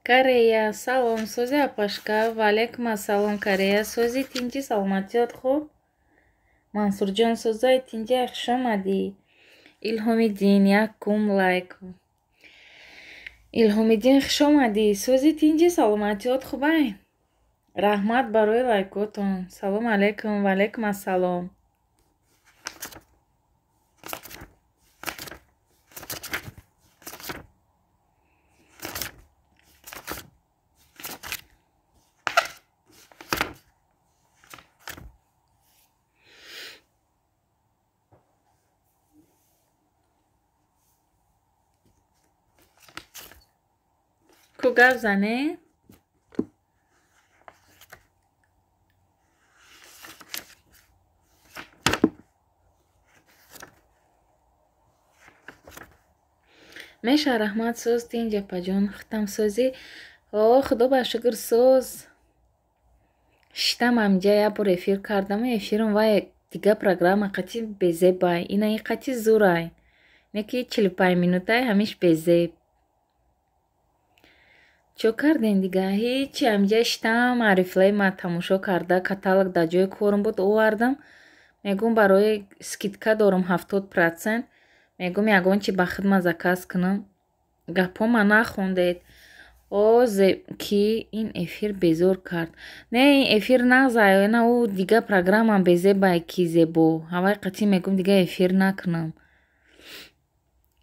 Корея, салом, сози апашка, ва алейкум ассалом, Корея, сози тинҷи, саломатиёт хуб? Мансурҷон, созои тинҷи, хуш омадӣ. Илҳомиддин, якум лайк. Илҳомиддин, хуш омадӣ. Сози тинҷи, саломатиёт хубай? Раҳмат барои лайкотон. Салом алейкум, ва алейкум ассалом. Ку гап зане? Меша, раҳмат, соз тинҷ, апаҷон, хутам созӣ? О, худо ба шукр, соз. Шитам амҷа як бор эфир кардаму эфирам вай дига программа қати безебай. Ина и қати зурай. Не ки 45 минутай ҳамиш безеб. Чо кардем дига? Ҳичи, амҷа шитам Орифлейма тамошо карда, каталог дар ҷои корм буд, овардам. Мегӯм барои скидка дорам 70%. Мегӯм ягон чи ба хидмат заказ кунам. Гапҳо ма нахондед. О, ки ин эфир безор кард. Не, ин эфир нағзай, на ӯ дига программам безебай ки зебо. Ҳавай қатӣ мегӯм дига эфир накунам.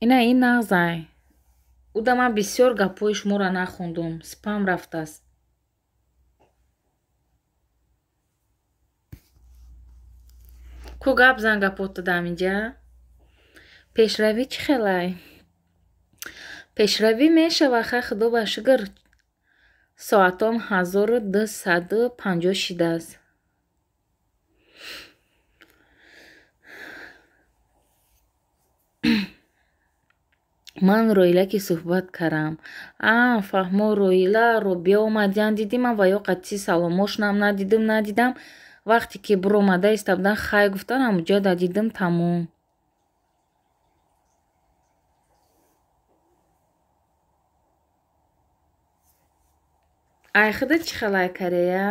Ина ин нағзай. Уда ман бисёр гапҳои шуморо нахондум. Спам рафтааст. Ку гап зан гапҳото дам инҷа? Пешравӣ чӣ хелай? Пешравӣ мешава, хай худо ба шукр. Соатом 1250 шидааст. Ман Роила ки суҳбат кардам. А, фаҳмо, Роила, Робия омадиян, дидӣ ман ва ё қатъи саломошонам надидим, надидам. Вақте ки биромада иста будан, хай гуфтан, ҳамуҷа да дидим, тамом. Ай худат чӣ хелай, Корея?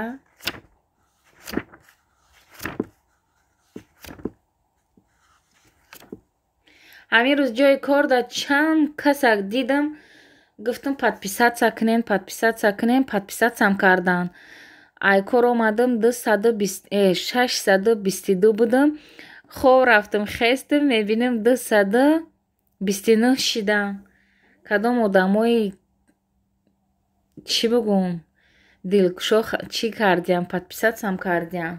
Ҳамин рӯз ҷои кор да чанд касак дидам, гуфтам подписаться кунен, подписаться кунен, подписатьсям кардан. Ай кор омадам, 622 будам. Хоб рафтам, хестам, мебинам 229 шидам. Кадом одамои чӣ бигӯм, дилкушо чӣ кардиям, подписатьсям кардиям.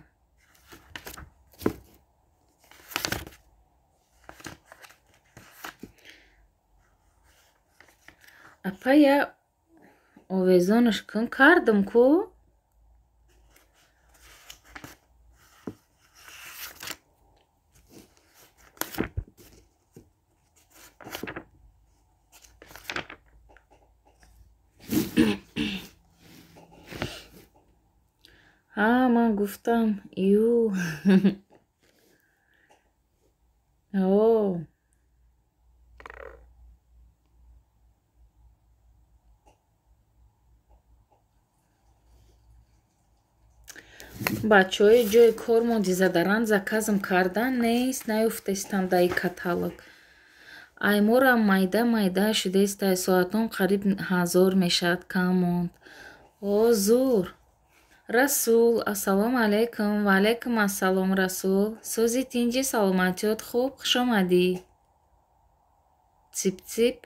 Апа, я овезонаш кун кардам ку? Ҳа, ман гуфтам, ю. О. Бачаҳои ҷои кор дезодорант заказам кардан нест, наёфтаистам дар ин каталог. Айморам майда майда шудаистай, соатон қариб 1000 мешавад, кам монд. О, зур. Расул, ассалому алайкум, ва алайкум ассалом, Расул. Сози тинҷи, саломатиёт хуб, хуш омадӣ. Цип цип.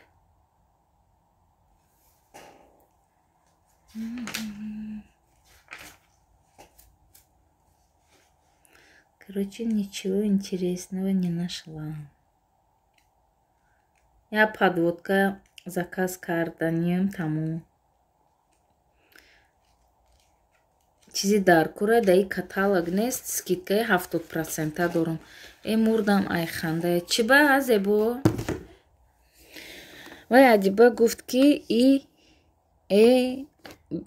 Короче, ничего интересного не нашла. Я подводка заказ карданием тамом. Чизи дар кора дар ин каталог нест, скидкаи 70% дорам. Э, мурдам, ай ханда. Чӣ ба зебо? Вай Адиба гуфт ки и э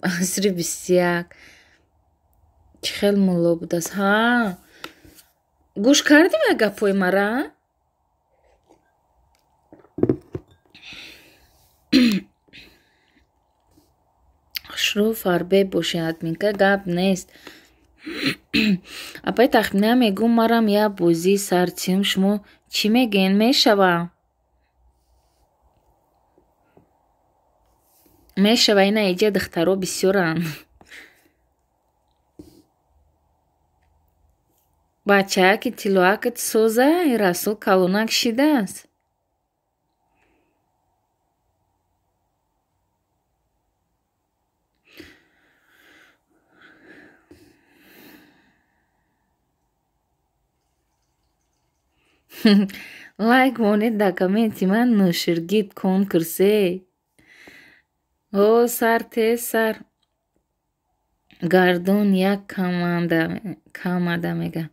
асри 21 чӣ хел мулло будааст. Ҳа, гӯш кардӣ ва гапҳои мара? Хушрӯ фарбе бошед, админка гап нест. Апай тахмина мегӯм, марам як бозии сартиюм, шумо чӣ мегӯед, мешава? Мешава, ина иҷа духтаро бисёранд. Бачааки тиллоакат соза, Расул калонак шидааст. Лайк монед дар комменти ман нӯширгид конкурсе. О, сар тез сар. Гардон як камада мега.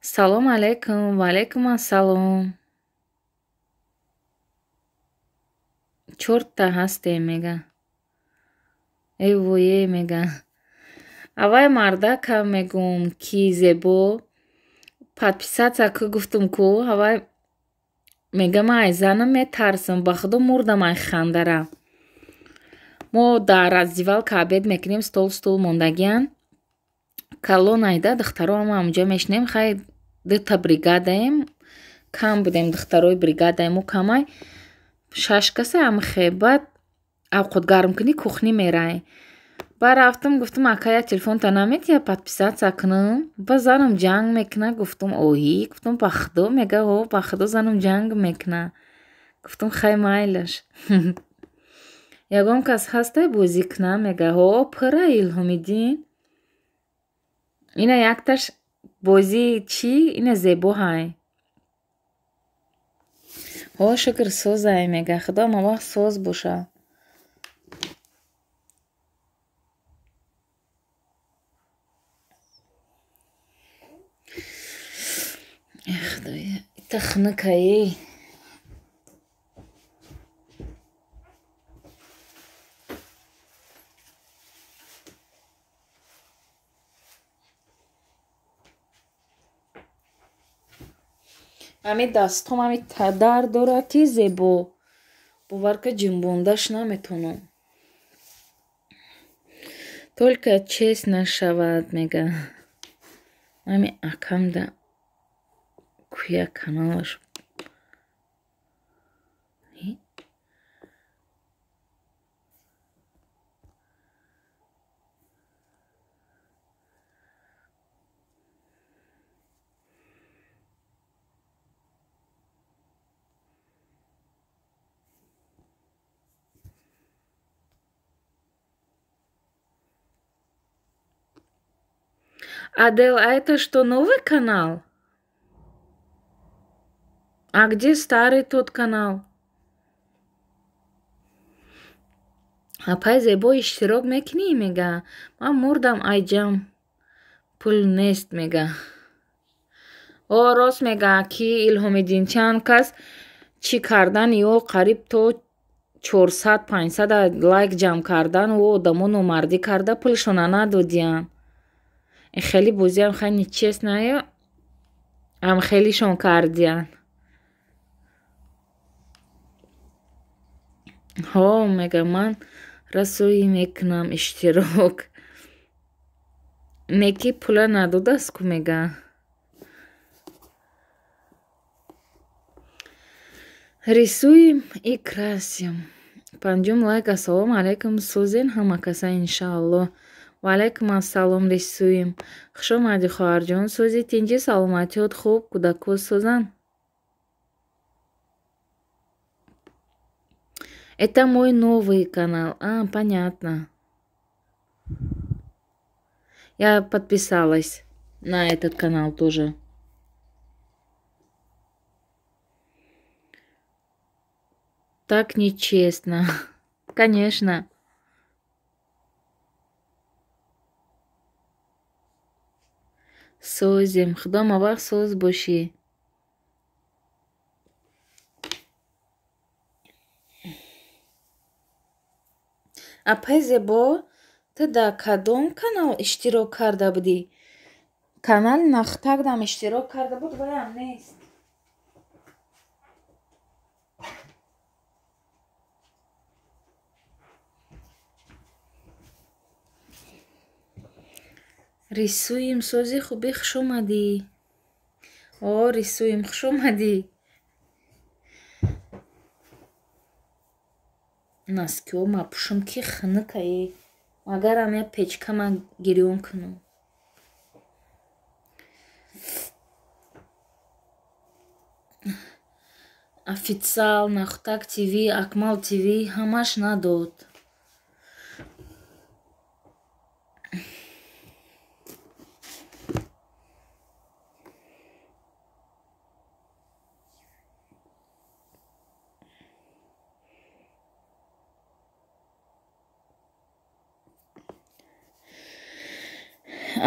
Салом алейкум, ва алейкум ассалом. Чорта ҳастем мега. Э вое мега. Аввай мардака мегӯм ки зебо подписаться ку гуфтум ку, аввай мега ман ай занам метарсам, ба худо мурдам ай хандара. Мо дар раздевалка обед мекунем, стол стул мондагиян. Калон айда духтаро ҳама ҳамунҷо мешинем, хай дута бригадаем, кам будем духтарои бригадаем, мо камай шаш каса ҳамхе. Баъд авқот гармкунӣ кухнӣ мерай. Баъд рафтам гуфтам ака як телефонта наметия подписаться кунам. Ба занам ҷанг мекуна, гуфтам оҳӣ, гуфтам ба худо, мега о ба худо занам ҷанг мекуна. Гуфтам хай майлаш. Ягон кас ҳастай бозӣ куна, мега ҳо пура Илҳомиддин. Ина якташ бозии чӣ? Ина зебо ҳай. Ҳо шукр созай мега, худо ҳамавақт соз боша. Э худоя, ита хунукае. Ҳами дастҳом ҳами дард дорад ки зебо. Бовар ка ҷунбондаш наметавонам. Только чест нашавад мега. Ҳами акамда куя каналаш. Адел, а это что, новый канал? А где старый тот канал? Апай зебо иштирок мекунӣ мега. Ман мурдам айҷам. Пул нест мега. О, рост мега ки Илҳомиддин чанд кас чӣ кардан ё қариб то 400-500 лайк ҷамъ кардан ӯ одамо номардӣ карда пулшона надодиянд. Хеле бозиам хай нечестно ам хелишон кардиянд. Ҳо мега ман расоӣ мекунам иштирок. Неки пула надодааст ку мега. Рисуем и красим. Панҷум лайк. Ассалому алайкум, созен ҳама каса иншааллоҳ. Ва алайкум ассалом, рисуем. Хуш омадӣ хоҳарҷон, сози тинҷӣ, саломатиёт хуб, кӯдако созанд. Это мой новый канал. А, понятно. Я подписалась на этот канал тоже. Так нечестно. Конечно. Созем. Худо ҳамавақт соз бошӣ. Апай зебо, ту дар кадом канал иштирок карда будӣ? Канали Нахтагдам иштирок карда буд, ваям нест. Рисуем, сози хуби, хуш омадӣ. О, рисуем, хуш омадӣ. Носкиҳо ма пӯшам, ки хунукае. Магарам я печкама гирён кунам. Официал, Нахутак ТВ, Акмал ТВ ҳамаш надод.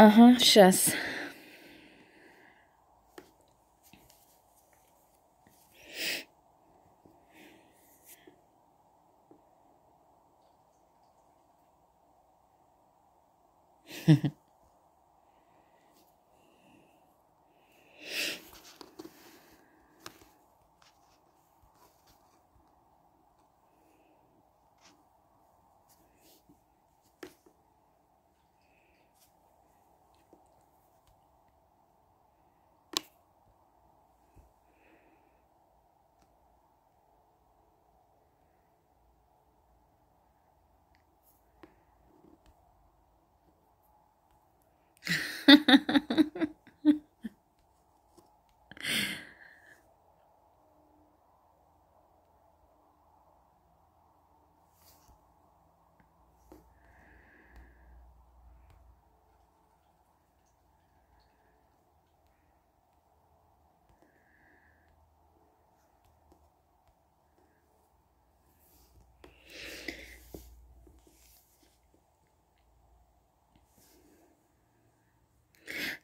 Ага, сейчас.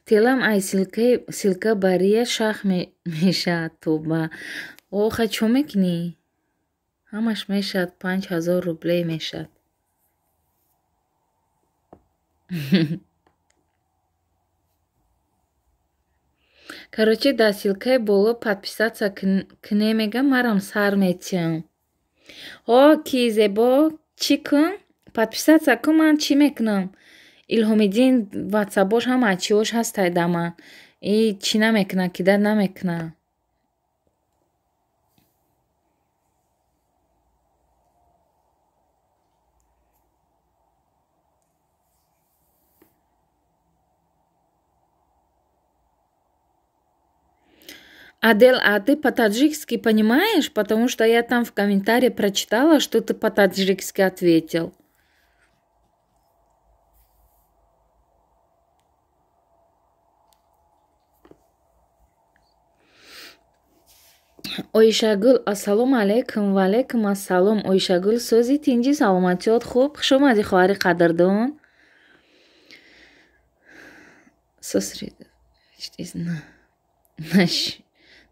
Телам ай ссылка бария шах мешавад тоба. Оха, чо мекунӣ? Ҳамаш мешавад, 5000 рублей мешавад. Короче, дар ссылкаи боло подписаться кунӣ мегам, марам сар метиҳам. О, ки зебо, чӣ кун? Подписаться кун, ман чӣ мекунам? Илҳомиддин ватсапош ҳама чиҳош ҳастай да ман. И чӣ намекуна, кида намекуна. Адель, а ты по-таджикски понимаешь? Потому что я там в комментарии прочитала, что ты по-таджикски ответил. Оишагул, ассалому алайкум, ва алайкум ассалом. Оишагул, сӯзи тинҷи, саломатиёт хуб. Хуш омадӣ, хоҳари қадрдон.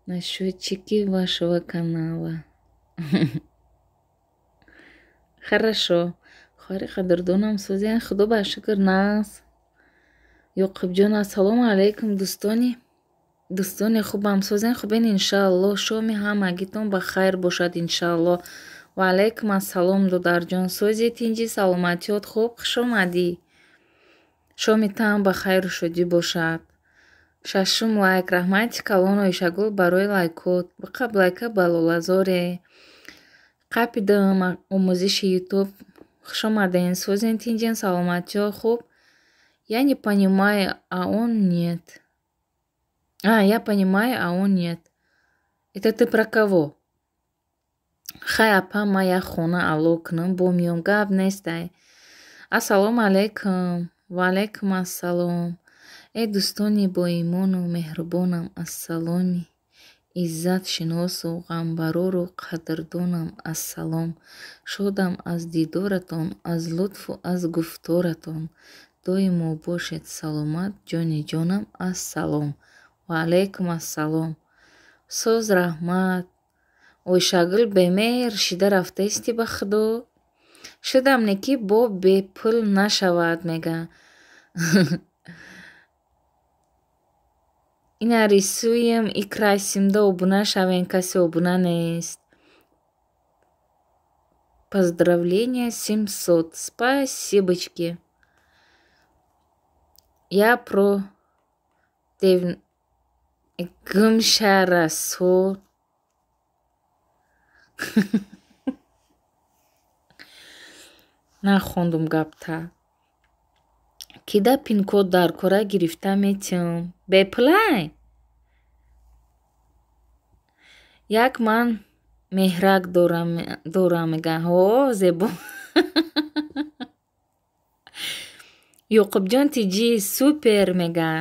На счетчике вашего канала. Хорошо. Хоҳари қадрдонам сӯзиян, худо ба шукр нас. Ёқубҷон, ассалому алайкум, дӯстони. Дӯстони хубам созен хубен, иншаалло. Шоми ҳамагитон ба хайр бошад, иншаалло. Ва алайкум ассалом, додарҷон. Сози тинҷи, саломатиёт хуб, хуш омадӣ. Шоми таам ба хайру шодӣ бошад. Шашум лайк. Раҳмати калон, Оишагул, барои лайкот. Биқаб лайка ба лолазоре. Қапидам омӯзиши ютуб. Хуш омаден. Созен тинҷен, саломатиёт хуб. Я не понимаю, а он нет. А, я понимаю, а он нет. Это ты про кого? Хай, апа, ма як хона алло кунам, бо миём, гап нестай. Ассалому алайкум. Ва алайкум ассалом. Эй дӯстони боимону меҳрубонам, ассаломи. Иззатшиносу ғамбарору қадрдонам, ассалом. Шодам аз дидоратон, аз лутфу аз гуфторатон. Доимо бошед саломат, ҷони ҷонам, ассалом. Ва алайкум ассалом. Соз, раҳмат. Ойшагул, бемеҳр шида рафтаисти ба худо. Шудам не ки бо бепул нашавад, мега. Ина рисуем и красим, да обуна шавем, касе обуна нест. Поздравления 700. Спасибочки. Я про гумша Расул. Нахондум гапта. Кида пин-код дар кора гирифта метиҳам. Бепулай? Як ман меҳрак дорам мега. Ҳо, зебо. Ёқубҷон тиҷи супер мега.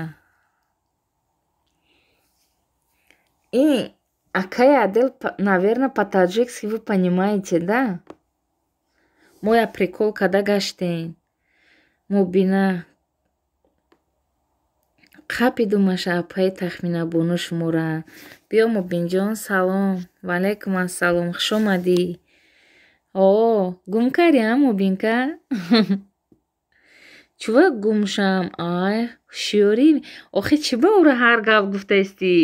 И акай Адел, наверно, по-таджикски вы понимаете, да? Моя прикол када гаштем. Мубина қапидумаша апаи Тахминабону шумора. Биё Мубинҷон, салом. Ваалайкум ассалом, хуш омадӣ. О, гум кардӣ, а Мубинка? Чува гумшам? Ай, ҳушёрӣ. Охи чӣ ба ӯро ҳар гап гуфтаистӣ?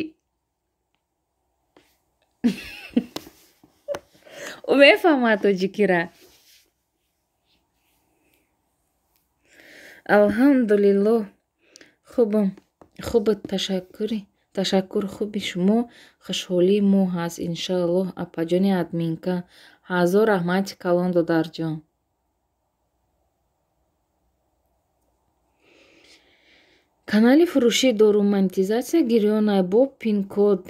Ӯ мефаҳмад тоҷикира. Алҳамдулиллоҳ, хубам. Хубат, ташаккур. Хуби шумо хушҳолии мо ҳаст, иншааллоҳ. Апаҷони админка, ҳазор раҳмати калон, додарҷон. Канали фурӯшии дору монетизатсия гирёнай бо пин-код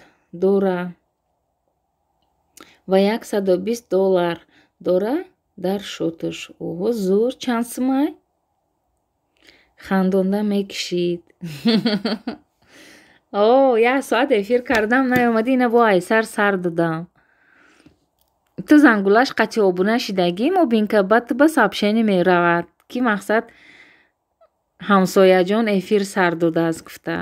дора ва $120 дора дар шоташ. Оҳо, зур, чанд сумай? Хандонда мекишид. О, як соат эфир кардам, наёмадӣ, ина бо айсар сар додам. Ту зангулаш қатъи обуна шидагӣ, Мубинка, баъд ту ба сообщение меравад, ки мақсад ҳамсояҷон эфир сар додааст гуфта.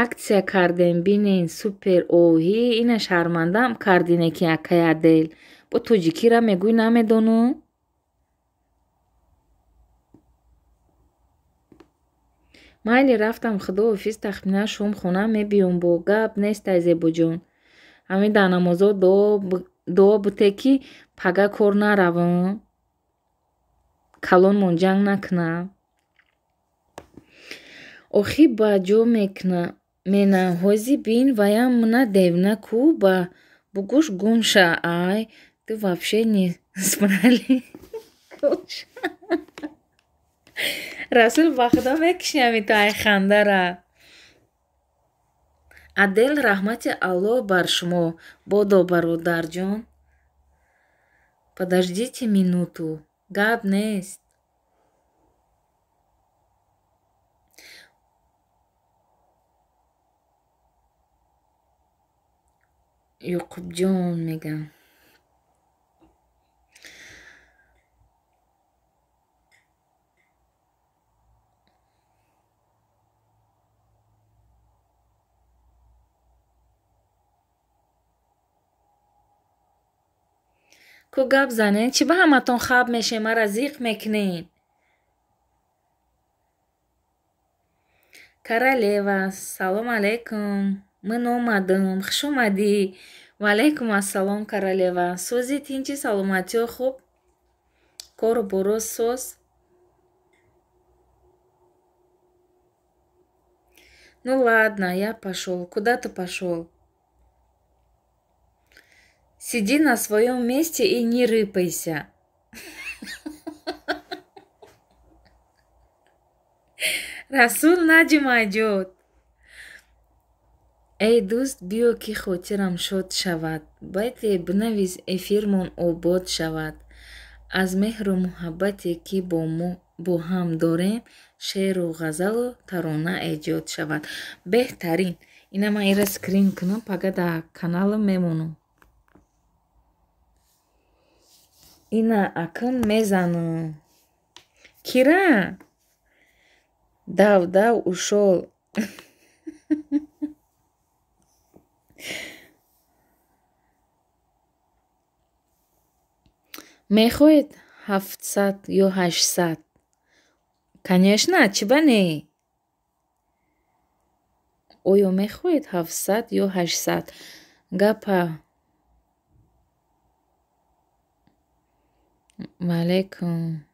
Аксия кардем, бинен, супер. Оҳи, ина шармандаам кардине ки акай Адел. Бо тоҷикира мегӯй намедонам. Майли рафтам, худоҳофиз, тахминан шом хона мебиём бо гап нестай зебоҷон. Ҳамин дар намозо дуо буте ки пага кор наравам. Калонмон ҷанг накунам. Охи ба ҷо мекуна. Мена ҳози бин ваям мна девна ку ба бугӯш гум ша. Ай, ты вообще не смрали. Расул ба худо мекиши ҳамин ту ай хандара. Адел, раҳмати Аллоҳ бар шумо. Бодо, бародарҷон. Подождите минуту. Гап нест. Ёқубҷон мегам. Ку гап занен, чӣ ба ҳаматон хаб мешем, мара зиқ мекунен? Королева, салом алейкум. Ман омадам, хуш омадӣ. Ваалайкум ассалом, королева. Сози тинчи, саломатиё хуб? Кору боро соз? Ну ладно, я пошел. Куда ты пошел? Сиди на своем месте и не рыпайся. Расул наҷумаҷот. Эй дӯст, биё ки хотирам шод шавад. Байте бинавис, эфирмон обод шавад. Аз меҳру муҳаббате ки бо ҳам дорем, шеъру ғазалу тарона эҷод шавад. Беҳтарин. Ина ман ира скрин кунам, пага дар каналам мемонам. Ина акн мезанам. Кира? Дав дав ушол. Мехоҳед 700 ё 800? Конечно, чӣ ба не? Оё мехоҳед 700 ё 800? Гапа. Ваалайкум.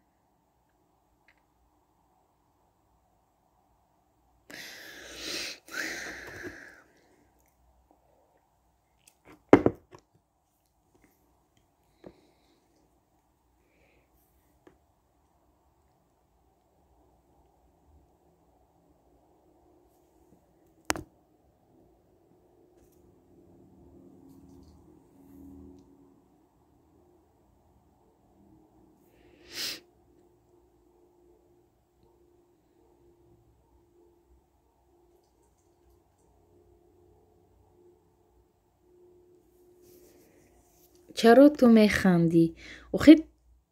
Чаро ту механдӣ? Охи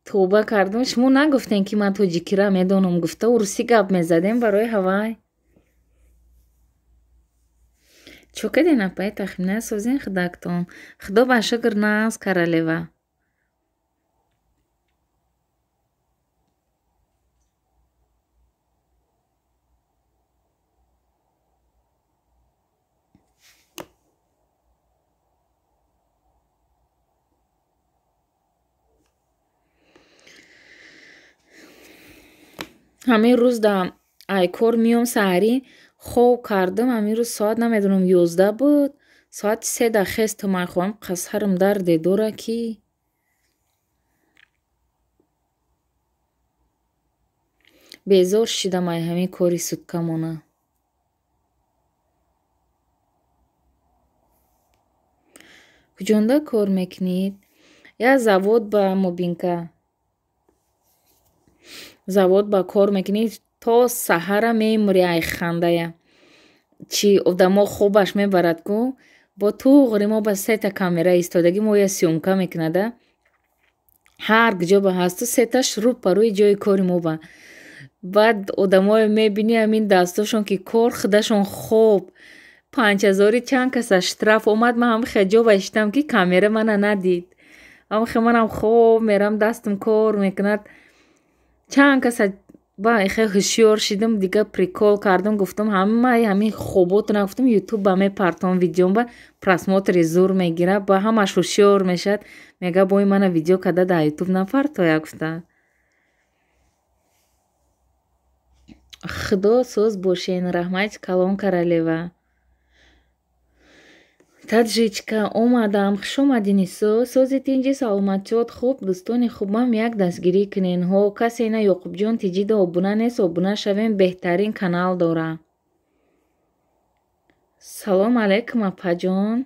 тавба кардам, шумо нагуфтем, ки ман тоҷикира медонам, гуфта урусӣ гап мезадем барои ҳавай. Чо кардем, апай Тахмина, созен худактон? Худо ба шукр, нағз, королева. Ҳамин рӯз да ай кор миём, саҳарӣ хоб кардам. Ҳамин рӯз соат намедонам, 11 буд, соати 3 да хестам, ай хоҳам қасарам дарде дора, ки безор шидам ай ҳамин кори суткамона. Куҷонда кор мекунед? Я завод ба Мубинка. Завод ба кор мекунӣ, то саҳара мемурӣ ай хандая. Чи одамо хобаш мебарад ку, бо туғри мо ба сета камера истодагӣ, моя съёмка мекунада. Ҳар куҷо ба ҳасту сеташ рӯ па рӯи ҷои кори мо ба. Баъд одамое мебинӣ, ҳамин дастошон ки кор, худашон хоб. 5000 чанд каса штраф омад, ман ҳам хел ҷо ба иштам, ки камера мана надид. Ҳам хел манам хоб мерам, дастам кор мекунад. Чанд каса ба хел ҳушёр шидам, дига прикол кардам, гуфтам ҳамаи ҳамин хоботона, гуфтам, ютуб ба мепартом, видеом ба просмотри зур мегира, ба ҳамаш ҳушёр мешавад, мега бой мана видео када дар ютуб напартоя, гуфта. Худо соз бошен, раҳмати калон, королева. Таджичка омадам, хуш омадӣ, Нисо. Сози тинҷи, саломатиёт хуб, дӯстони хубам, як дастгирӣ кунен. Ҳо, касе на Ёқубҷон Тиҷида обуна нест, обуна шавем, беҳтарин канал дора. Салом алайкум, апаҷон.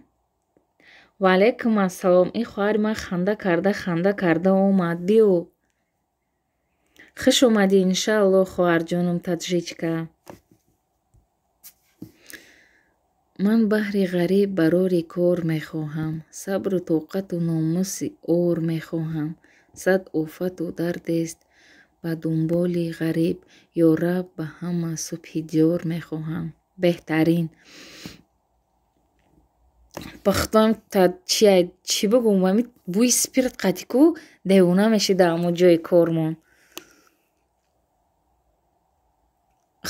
Ва алайкум ассалом. Ин хоҳари ман ханда карда, ханда карда омад. Биё. Хуш омадӣ, иншаалло, хоҳарҷонум Таджичка. Ман баҳри ғариб барори кор мехоҳам, сабру тоқату номуси ор мехоҳам. Сад офату дардест ба дунболи ғариб, ё раб, ба ҳама субҳи диёр мехоҳам. Беҳтарин. Ба худоам, чӣ бигӯм, ҳамин бӯи спирт қатӣ ку девона мешӣ дар ҳамон ҷои кормон.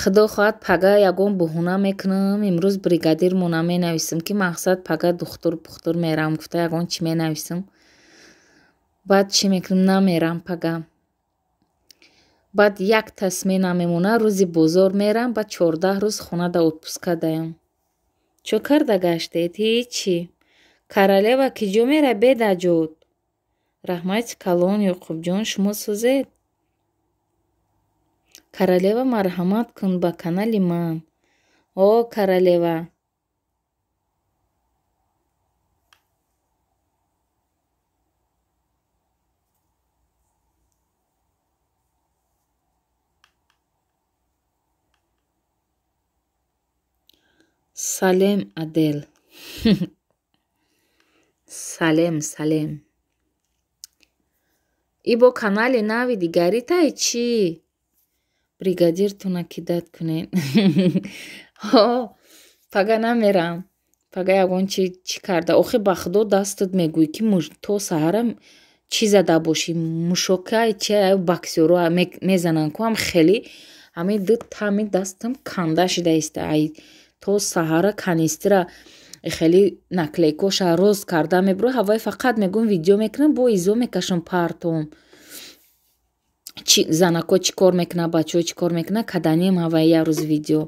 Худо хоҳад, пага ягон баҳона мекунам, имрӯз бригадирмона менависам, ки мақсад пага духтур пухтур мерам, гуфта ягон чӣ менависам. Баъд чӣ мекунам, намерам пага. Баъд якта смена мемона, рӯзи бозор мерам, баъд 14 рӯз хона да отпуска даям. Чо карда гаштед? Ҳичи. Королева ки ҷо мера бедаҷод? Раҳмати калон, Ёқубҷон, шумо сӯзед? Королева, марҳамат кун ба канали ман. О, королева. Салем, Адел. Салем, салем. И бо канали нави дигаритай чӣ? Бригадиртона кидать кунед. Ҳо, пага намерам. Пага ягон чи чӣ карда. Охи ба худо дастат мегӯӣ, ки то саҳара чӣ зада бошӣ. Мушокай чи боксёро мезананд ку ҳам хеле ҳамин ду тами дастам канда шида иста. Ай то саҳара канистра хеле наклейкоша рост карда мебуро, ҳавай фақат мегӯм видео мекунам, бо изо мекашам партом. Чи занако чӣ кор мекунад, бачаҳо чӣ кор мекунад, каданем ҳавай як рӯз видео.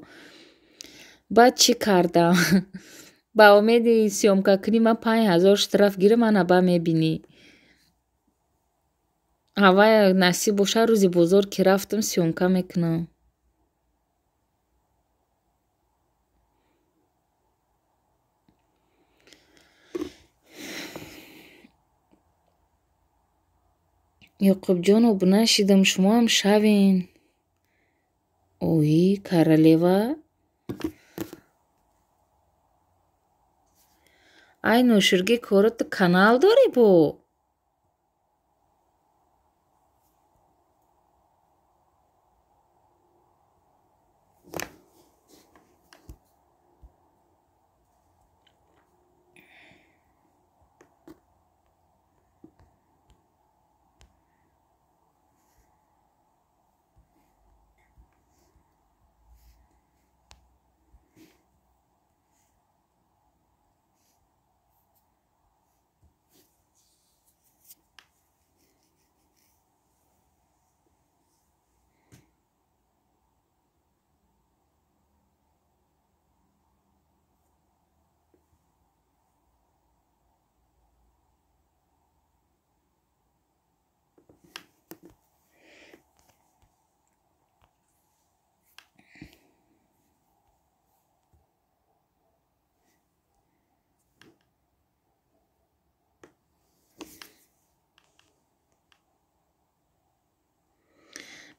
Баъд чӣ кардам? Ба умеди съёмка кунӣ ман 5000 штраф гирам, ана ба мебинӣ. Ҳавай насиб боша, рӯзи бозор ки рафтам, съёмка мекунам. Ёқубҷон, обуна шидам, шумоам шавен. Ои, королева. Ай ноширги короту канал дорӣ бо?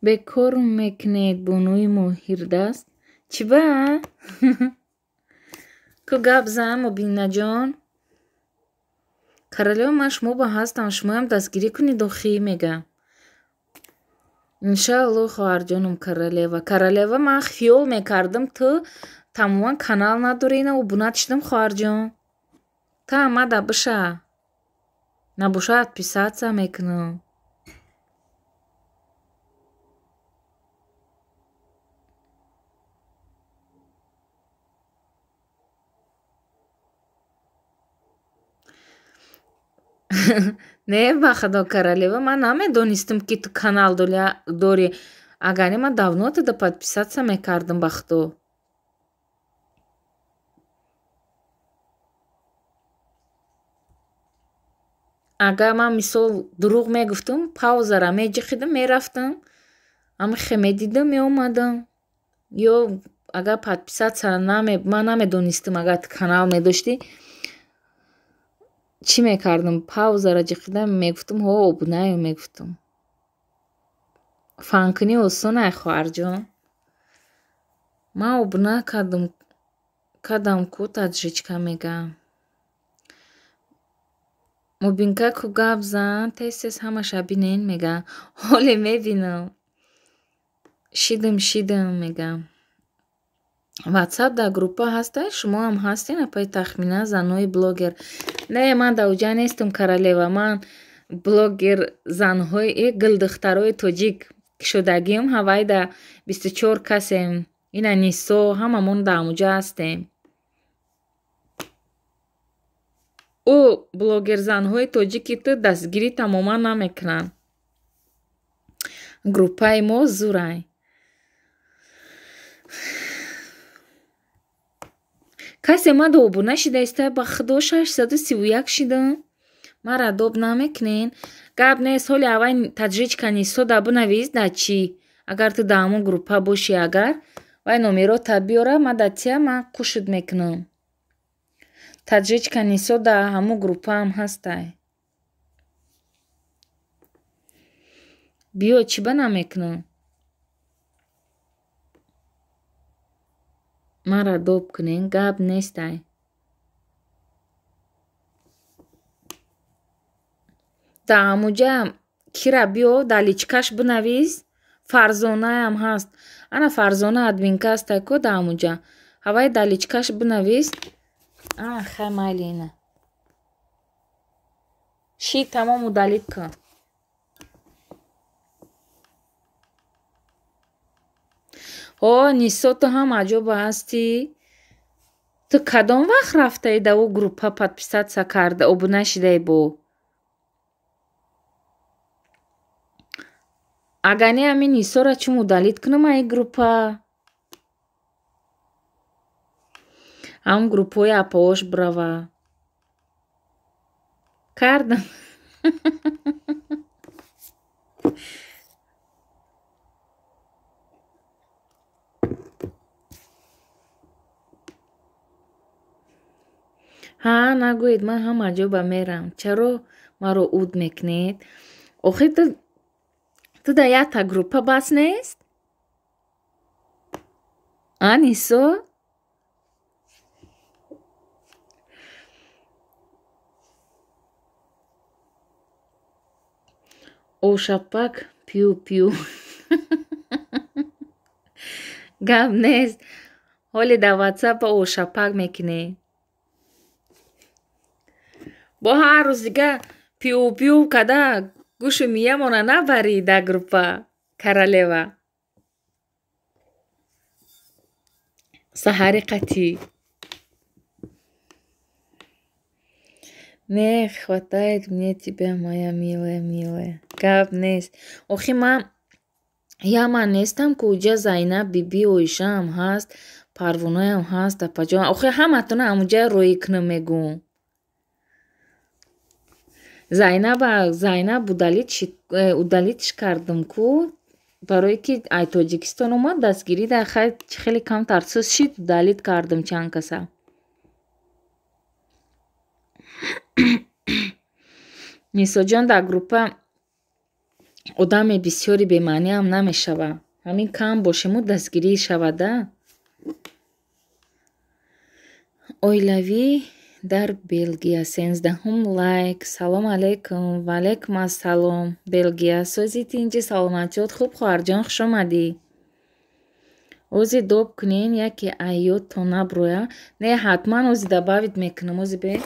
Бекор мекунед бонуи моҳирдаст? Чӣ ба? Ку гап зан, Мубинаҷон. Королева, ман шумо ба ҳастам, шумоям дастгирӣ кунед охӣ, мега. Иншаалло, хоҳарҷонум королева. Королева, ман хиёл мекардам, ту тамоман канал надорӣ, ина обуна шудам, хоҳарҷон. Та омада биша. Набоша отписаться мекунам. Не, ба худо, королева, ман намедонистам, ки ту канал дорӣ. Агар не, ман давно туда подписаться мекардам, ба худо. Агар ман мисол дурӯғ мегуфтам, паузара меҷиқидам, мерафтам, ҳамихе медидам, меомадам. Ё агар подписаться ман намедонистам, агар ту канал медоштӣ, чӣ мекардам? Паузара ҷиқидам, мегуфтам, ҳо, обунаё мегуфтам. Фанкунӣ осон ай, хоҳарҷон. Ман обуна кардам ку, таджичка мегам. Мубинка, ку гап зан, тез-тез ҳамаша бинен, мегам. Ҳоле мебинам. Шидам, шидам, мегам. Ватсап дар группа ҳастай, шумоам ҳастен, апаи Тахмина, занои блогер. Не, ман дар уҷа нестам, королева. Ман блогер занҳои гулдухтарои тоҷик шудагиам, ҳавайда 24 касем. Ина Нисо, ҳамамон дар ҳамуҷа ҳастем. Ӯ блогерзанҳои тоҷики ту дастгирӣ тамоман намекунанд. Группаи мо зурай. Касе мада обуна шидаиста, ба худо 631 шидам. Мара доб намекунен. Гап нест, ҳоли аввал таджичка Нисо да бинавис да чӣ. Агар ту дар ҳамон группа бошӣ, агар вай номерота биёра, ма да тия, ман қушуд мекунам. Таджичка Нисо дар ҳамон группаам ҳастай. Биё, чӣ ба намекунам? Мара доб кунен, гап нестай. Дар ҳамуҷа кира биё, дар личкаш бинавис, Фарзонаям ҳаст. Ана Фарзона админка ҳастай ку дар ҳамуҷа. Ҳавай дар личкаш бинавис. Хай, майли ина. Ши, тамом удалить кун. Ҳо, Нисо, ту ҳам аҷоба ҳастӣ. Ту кадом вақт рафтаи дар ӯ группа подписаться карда, обуна шидаи бо? Агар не, ҳамин Нисоро чун удалить кунам ай группа? Ҳамон группаҳои апаош бирава. Кардам. Ҳа, нагӯед, ман ҳам аҷоба мерам. Чаро маро уд мекунед? Охир ту дар якта группа бас нест? А, Нисо? Ошапак пю пю. Гап нест. Ҳоле дар ватсапа ошапак мекунӣ. Бо ҳар рӯз дига пю пю када гӯшу миямона набарӣ дар группа, королева. Саҳари қатӣ. Не хватает мне тебя, моя милая, милая. Гап нест. Охи ман я ман нестам ку, уҷа Зайнаб биби Оишаам ҳаст, Парвонаям ҳаст, апаҷон. Охи ҳаматона ҳамуҷа роӣ кунам мегӯм. Зайнаб удалить кардам ку, барое ки ай Тоҷикистон омад, дастгирӣ дар хай хеле камтар сус шид, удалить кардам чанд каса. Нисоҷон дар группа Одами бисёри бемаъниам намешава. Ҳамин кам бошему дастгирӣ шавада. Оилавӣ дар Белгия 13-ум лайк. Салом алейкум. Ва алейкум ассалом. Белгия сӯзи тинҷи, саломатиёт хуб, хоҳарҷон, хуш омадӣ. Ози доб кунен яке айёд то наброя. Не, ҳатман ози добавить мекунам, ози бе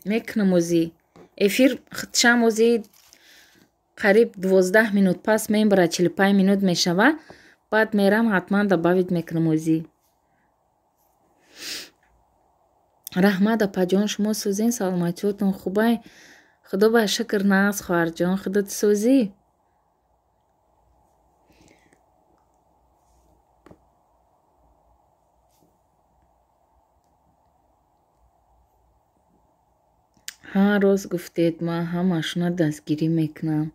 мекунам ози. Эфир худшам ози қариб 12 минут пас мебара, 45 минут мешава. Баъд мерам ҳатман добавить мекунам ози. Раҳмат, апаҷон, шумо сӯзен, саломатиётон хубай? Худо ба шукр, нағз, хоҳарҷон, худот сӯзӣ? Ҳа, рост гуфтед, ман ҳамашона дастгирӣ мекунам.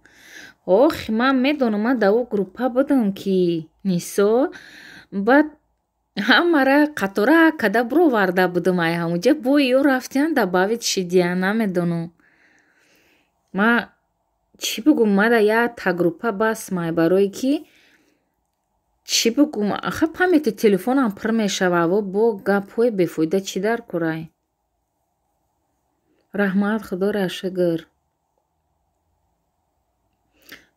Ох, ман медонам, ман дар о группа будам, ки Нисо, баъд ҳамара қатора када бироварда будам ай ҳамуҷа, бо ё рафтиян добавить шидиян, намедонам. Ма чӣ бугум, мада якта группа бас май, барое ки чӣ бугум, аха памяти телефонам пур мешава, во бо гапҳои бефоида чӣ дар курай? Раҳмат, худоро шукр.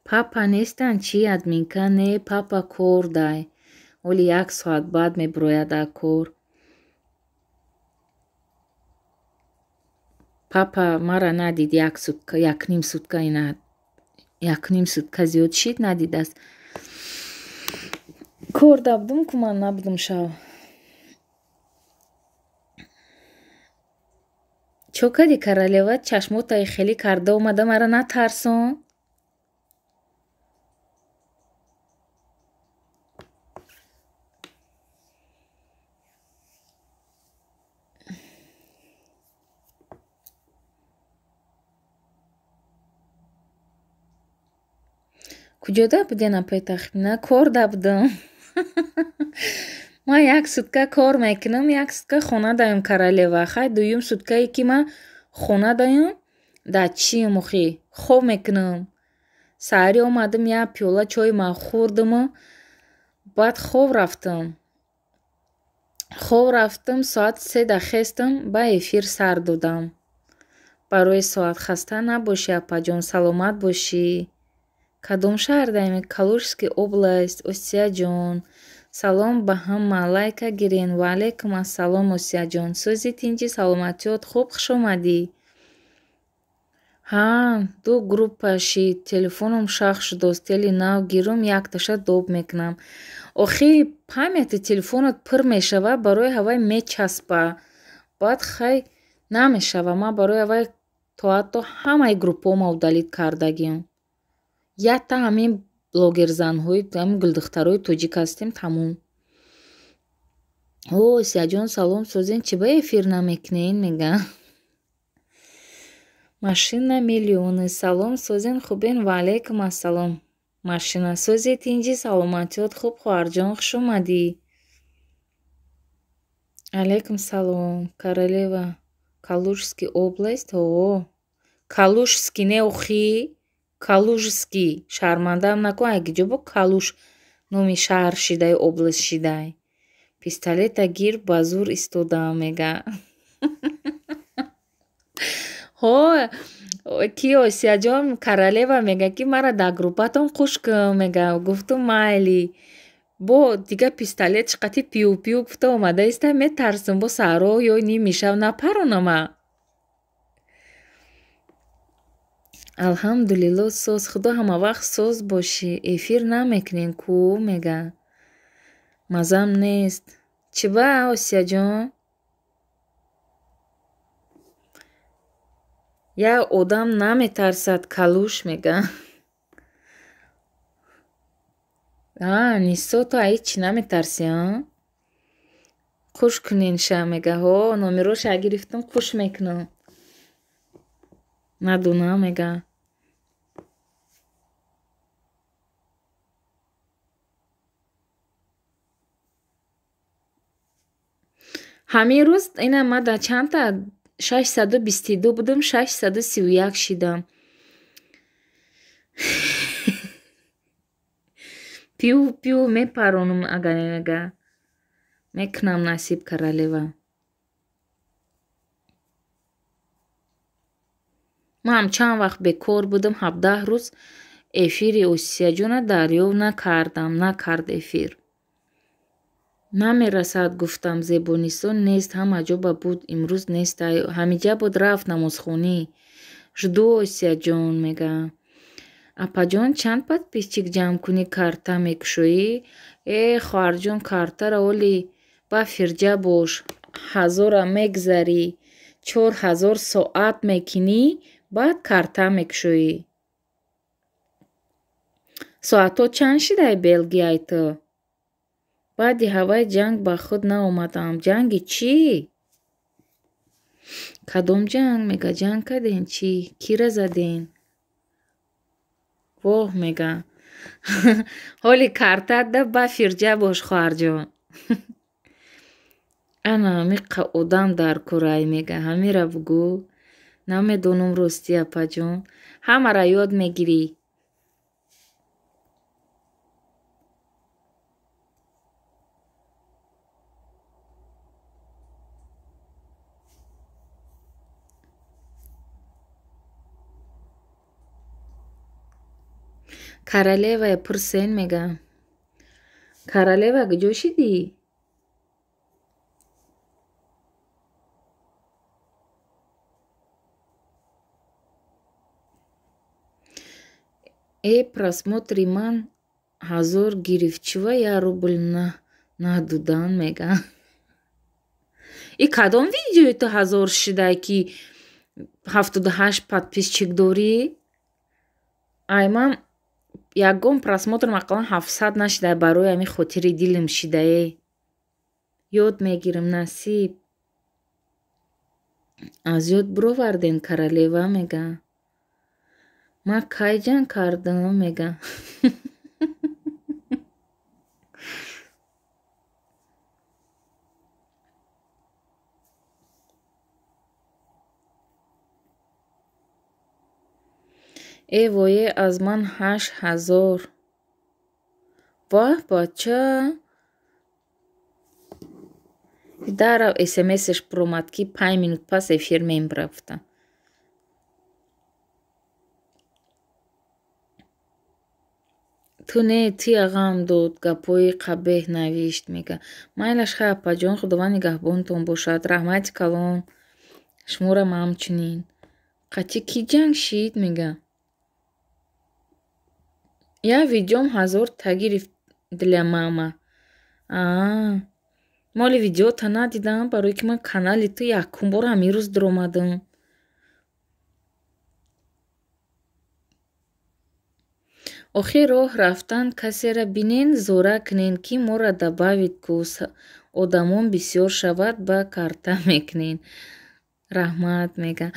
Папа нестанд чӣ, админка? Не, папа кор дай. Оли як соат баъд мебирояд аз кор. Папа мара надид як сутка, якним сутка, ина якним сутка зиёд шид, надидааст. Кор да будум ку ман набудум шав. Чо кади, королева, чашмотаи хелӣ карда омада, мара натарсон? Куҷода буден, апай Тахмина? Кор да будам. Ман як сутка кор мекунам, як сутка хона даём, королева. Хай, дуюм суткае ки ман хона даём, дар чием охи? Хоб мекунам. Саҳарӣ омадам, як пиёла чой ман хӯрдаму баъд хоб рафтам. Хоб рафтам, соати 3 хестам, ба эфир сар додам. Барои соат хаста набошӣ, апаҷон, саломат бошӣ. Кадом шаҳр даем? Калужский область, Осияҷон. Салом ба ҳама, лайка гирен. Ва алейкум ассалом, Осияҷон. Сӯзи тинҷи, саломатиёт хуб, хуш омадӣ. Ҳа, ду группа шид, телефоном шах шудост, тели нав гирум, якташа доб мекунам. Охи памяти телефонат пур мешава, барои ҳавай мечаспа. Баъд хай намешава, ман барои ҳавай то ҳатто ҳамаи группаҳома удалить кардагиам. Якта ҳамин блогерзанҳои, ҳамин гулдухтарои тоҷик ҳастем, тамом. О, Осияҷон, салом, созен, чӣ ба эфир намекунен, мегӯям. Машина миллионы. Салом, созен, хубен, ва алейкум ассалом. Машина сози тинҷи, саломатиёт хуб, хоҳарҷон, хуш омадӣ. Алейкум салом, королева. Калужский область, о. Калужский не охи. Калужский. Шармандаам накун, ай киҷо бо Калуж номи шаҳр шидай, область шидай. Пистолета гир, ба зур истодаам, мега. Ҳо, ки Осияҷон, королева мега, ки мара дар группатон қуш кун, мега. Гуфтум майли. Бо дига пистолет чиқати пиу-пиу гуфта омада иста, метарсум, бо саҳро ё ними шаб напаронама. Алҳамдулилло, соз, худо ҳама вақт соз бошӣ. Эфир намекунем ку, мега. Мазам нест. Чӣ ба, Осияҷон? Як одам наметарсад, калуш, мега. А, Нисо, ту аз ҳеҷ чӣ наметарсӣ, а? Қуш кунен ша, мега. Ҳо, номероша гирифтам, қуш мекунам. Надонам, мега. Ҳамин рӯз ина ман дар чандта 622 будам, 631 шидам. Пиу пиу мепаронам агар мега. Мекунам насиб королева. Ман ҳам чанд вақт бекор будам, 17 рӯз эфири Осияҷона дарёфт накардам, накард эфир. Намерасад гуфтам, Зебонисо нест, ҳама ҷо ба буд, имрӯз нест. Ҳамиҷа буд, рафт намозхонӣ. Жду Осияҷон мега. Апаҷон, чанд подписчик ҷамъ кунӣ карта мекушоӣ? Э, хоҳарҷон, картара оли ба фирҷа бош, 1000-ра мегзарӣ, 4000 соат мекунӣ, баъд карта мекушоӣ. Соатҳо чанд шидай Белгияй ту? Баъди ҳаваи ҷанг ба худ наомадам. Ҷанги чӣ? Кадом ҷанг? Мега, ҷанг карден чӣ? Кира заден? Воҳ, мега. Ҳоли картат да ба фирҷа бош, хоҳарҷон. Ана ҳамиқа одам дар курай, мега. Ҳамира бугӯ. Намедонам ростӣ, апаҷон. Ҳамара ёд мегирӣ. Королевая пурсен, мега. Королева куҷо шидӣ? Э, просмотри ман 1000 гирифт, чува 1 рубл надудан, мега. И кадом видеои ту 1000 шидай, ки 78 подписчик дорӣ? Ай ман ягон просмотр ақаллан 700 нашидай, барои ҳамин хотири дилам шидае. Ёд мегирам, насиб. Аз ёд бировардем, королева, мега. Ман кай ҷанг кардам, мега. Э вое, аз ман 8000. Ваҳ, бача. Дарав смсш буромад, ки 5 минут пас эфир мембара гуфта. Ту не, тия ғам дод, гапҳои қабеҳ навишт, мега. Майлаш хай, апаҷон, Худованд нигаҳбонтон бошад. Раҳмати калон. Шуморам ҳамчунин. Қатъи кӣ ҷанг шид, мега. Я видеом 1000 та гирифт для мама. Аа, моли видеота надидам, барои ки ман канали ту якум бор ҳамин рӯз дуромадам. Охир роҳ рафтан касера бинен, зора кунен, ки моро добавить ку, одамон бисёр шавад, ба карта мекунен. Раҳмат, мега.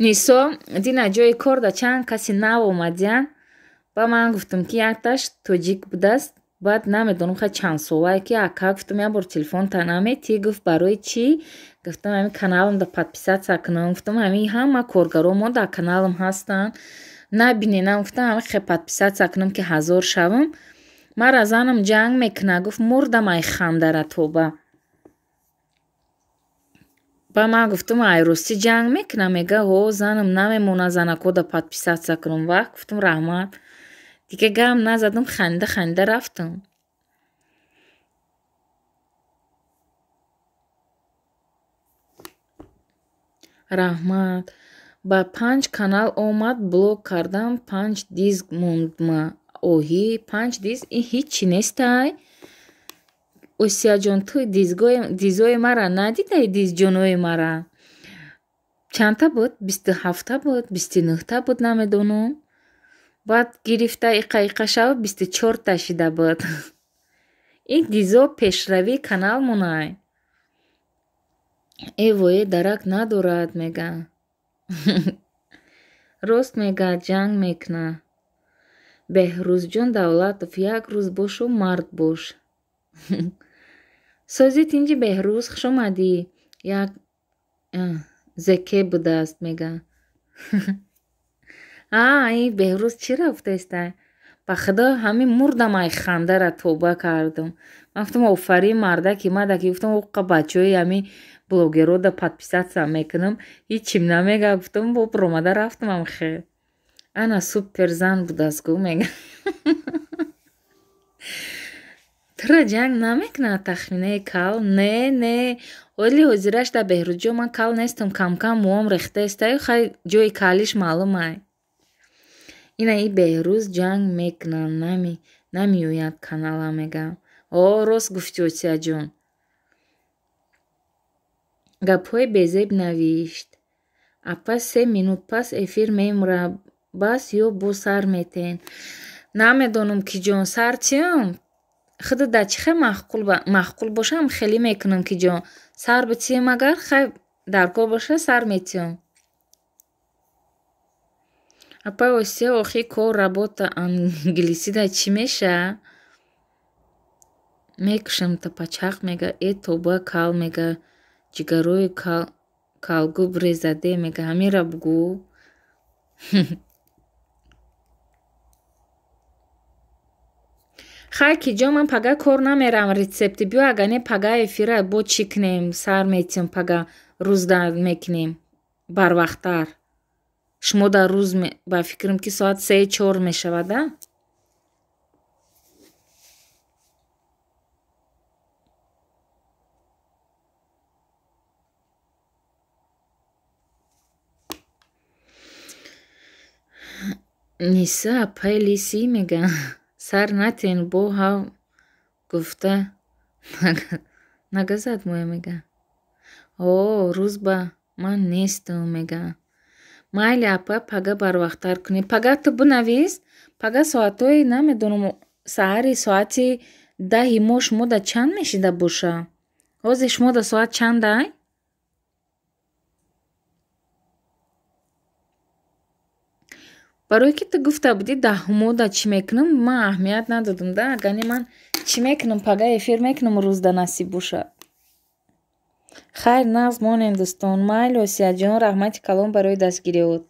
Нисо, дина ҷои кор да чанд каси нав омадиян. Ба ман гуфтам, ки якташ тоҷик будааст. Баъд намедонам хай чанд солае, ки ака, гуфтам, як бор телефонта наметӣ? Гуфт, барои чӣ? Гуфтам, ҳамин каналам да подписаться кунам. Гуфтам, ҳамин ҳама коргаро мо дар каналам ҳастанд. Набиненам, гуфтам, ҳамин хе подписаться кунам, ки 1000 шавам. Мара занам ҷанг мекунад. Гуфт, мурдам ай хандара тоба. Ба ман гуфтам, ай ростӣ ҷанг мекунам? Мега, ҳо, занам намемонад занако да подписаться кунам. Ваҳ, гуфтам, раҳмат. Дига гам назадам, ханда ханда рафтам. Раҳмат. Ба 5 канал омад, блок кардам, 5 диск мондма. Оҳи, 5 диск ин ҳичи нестай. Осияҷон, ту дизои мара надидай, дизҷонои мара? Чандта буд? 27-та буд, 29-та буд, намедонам. Баъд гирифта иқа иқа шава 24-та шида буд. Ин дизо пешравии канал монай. Э вое, дарак надорад, мега. Рост мега, ҷанг мекуна. Беҳрӯзҷон Давлатов, як рӯз бошу, мард бош. Сози тинҷи Беҳрӯз, хуш омадӣ. Як зеке будааст, мега. А ин Беҳрӯз чӣ рафтаиста? Ба худо ҳамин мурдам, ай хандара тоба кардам. Ман гуфтам, офарин мардаки мадаки, гуфтам, оққа бачаҳои ҳамин блогерода подписаться мекунам, ҳичим намега, гуфтам, бо омада рафтамам хел. Ана супер зан будааст, гу мега. Тура ҷанг намекунад тахминаи кал? Не, не. Оли ҳозираш да Беҳрӯзҷон ман кал нестам, камкам мӯом рехтаистаю, хай ҷои калиш маълум ай. Ина и Беҳрӯз ҷанг мекунад, намеояд канала мега. О, рост гуфтӣ, Осияҷон. Гапҳои безеб навишт. Апа 3 минут пас эфир мемура, бас ё бо сар метен. Намедонам ки ҷон, сар чиам? Худо да чӣ хел маъқул бошам, хеле мекунам ки ҷон. Сар битием агар, хай дар кор боша, сар метиём. Апаи Осия, охи кор работа англисида чӣ меша? Мекушам та пачақ мега, э тоба кал мега, ҷигарои калгуб резаде мега, ҳамира бугӯ. Хай ки ҷон, ман пага кор намерам, рецепти биё, агар не пага эфира бо чӣ кунем, сар метиём пага, рӯзда мекунем барвақттар. Шумо дар рӯз ба фикрам ки соат 3-4 мешавад, а? Ниса апаи лисӣ мега. Сар натен бо ҳав гуфта нагазад моя мега. О, рӯз ба ман нестам мега. Майли апа, пага барвақттар кунем. Пага ту бинавис, пага соатҳои намедонам, саҳари соати 10 мо шумо да чанд мешида боша? Ҳозир шумо да соат чандай? Барое ки ту гуфта будӣ даҳумо да чӣ мекунам, ман аҳамият надодам да, агар не ман чӣ мекунам, пага эфир мекунам, рӯзда насиб бошад. Хайр, нағз монем дӯстон. Майли Осияҷон, раҳмати калон барои дастгириҳот.